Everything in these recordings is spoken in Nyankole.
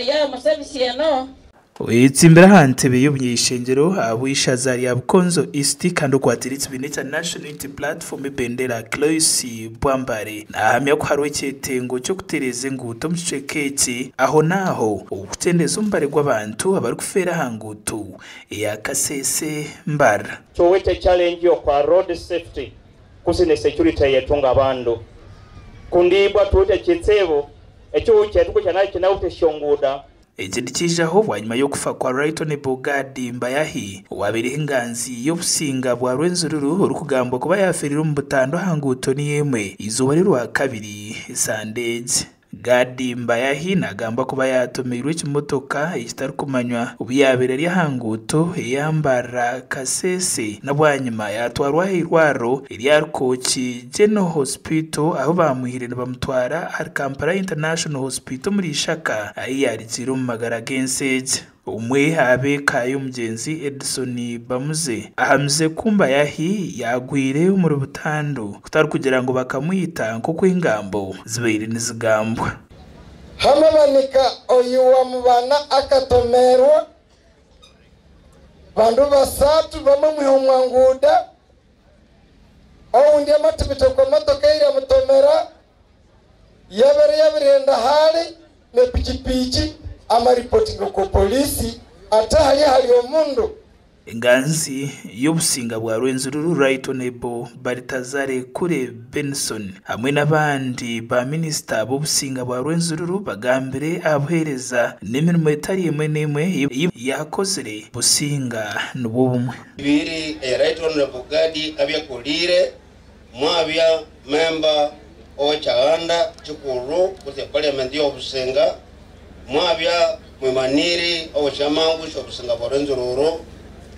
Ya mu service eno. Oyetsimbire aha ntebe y'omuny'eishengyero ahabw'eishaza rya Bukonzo East kandi okwatira ekibiina ekya National Unity Platform ebendera, Clois Bwambare, nahamya ku hariho ekyetengo ky'okutereeza enguuto omu kicweka eki aho n'aho okukyendeeza omubare gw'abantu abarikufeera aha nguuto eya Kasese Mbarara. Tuwete challenge yokwa road safety kusine security yetu ng'abandu kundibwa tuwete chitsebo ekyo chetu kuchana chinawute shonguda. Eki nikiijaho bwanyima y'okufa kwa Right Honourable Gad Mbayahi, owabaireho enganzi y'obusinga bwa Rwenzururu, orikugambwa kuba yaferire omu butandu aha nguuto niyo emwe eizooba ry'orwakabiri esande egi. Gad Mbayahi nagambwa kuba yatomeirwe ekimotoka ekitarikumanywa obu yabaire ari aha nguuto eya Mbarara Kasese, na bwanyima yatwarwa aha irwariro erya Rukoki General Hospital, ahu bamwihire nibamutwara ahari Kampala International Hospital omuri Ishaka, ahu yarugiire omu magara g'ensi egi. Omwe aha b'eka y'omugyenzi, Edison Bamuze, ahamize ku Mbayahi yagwire omuri butandu kutari kugira ngu bakamwita nk'oku engambo zibaire nizigambwa. Hamabanika oyu wa mubana akatomerwa bandu basatu bamwe mwiha nguda, oundi amatibite kwa motoka iramutomera yabere yabirenda hali nepikipiki amaripoti ku polisi ate hali hali omundu. Enganzi y'obusinga bwa Rwenzururu, Right Honourable Baltazar Kure Benson, hamwe n'abandi ba minisita b'obusinga bwa Rwenzururu bagambire aha buheereza n'emirimo etari emwe n'emwe ei yakozire businga nibwo bumwe. Ibiri Right Honorable Gadi abyakulire mwabya member owekyahanda kikuru kutya parliament y'obusinga, mwabya mwimaniri owekyamangu kyobusinga bwa Rwenzururu,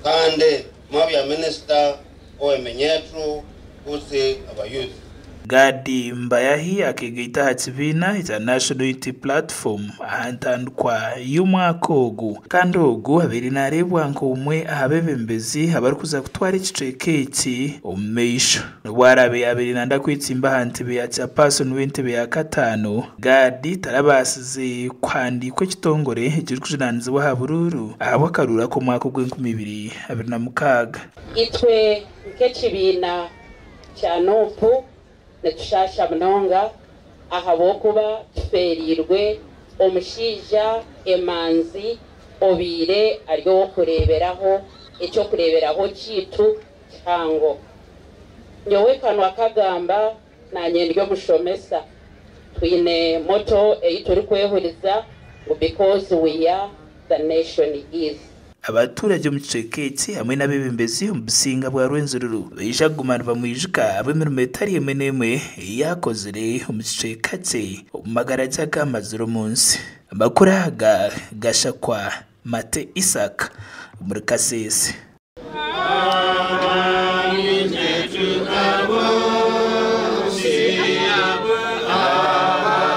kandi mwabya minisita oweminyetu kutsi abayouth. Gadi Mbayahi akegaita aha kibiina ekya National Unity Platform aha ntandikwa y'omwaka ogu, kandi ogu abaire nareebwa nk'omwe aha bebembezi abarikuza kutwara ekicweka eki omu maisho. N'obu araabe yabaire nanda kwetsimba aha ntebe ya chairperson w'entebe ya kataano, Gadi tarabaasize kuhandiikwa ekitongore ekirikujunaanizibwa aha buruuru ahabw'akaruuru ak'omwaka ogw'enkumi ibiri abiri na mukaaga. Itwe nk'ekibiina kya NUP nitushasha munonga ahabw'okuba tufeerirwe omushaija emanzi obiire ari ow'okureeberaho, ekyokureeberaho kiitu kihango. Nyowe kanwa kagamba nanye ndi omushomesa, twine motto ei turikwehuriza ngu "Because we are, the nation is." Abaturage omu kicweka eki hamwe n'abebembezi omu businga bwa Rwenzururu baija kuguma nibamwijuka ahabw'emirimo etari emwe n'emwe ei yakozire omu kicweka kye omu magara gye agamazire omu nsi. Amakuru aga gashakwa Mate Isaac omuri Kasese.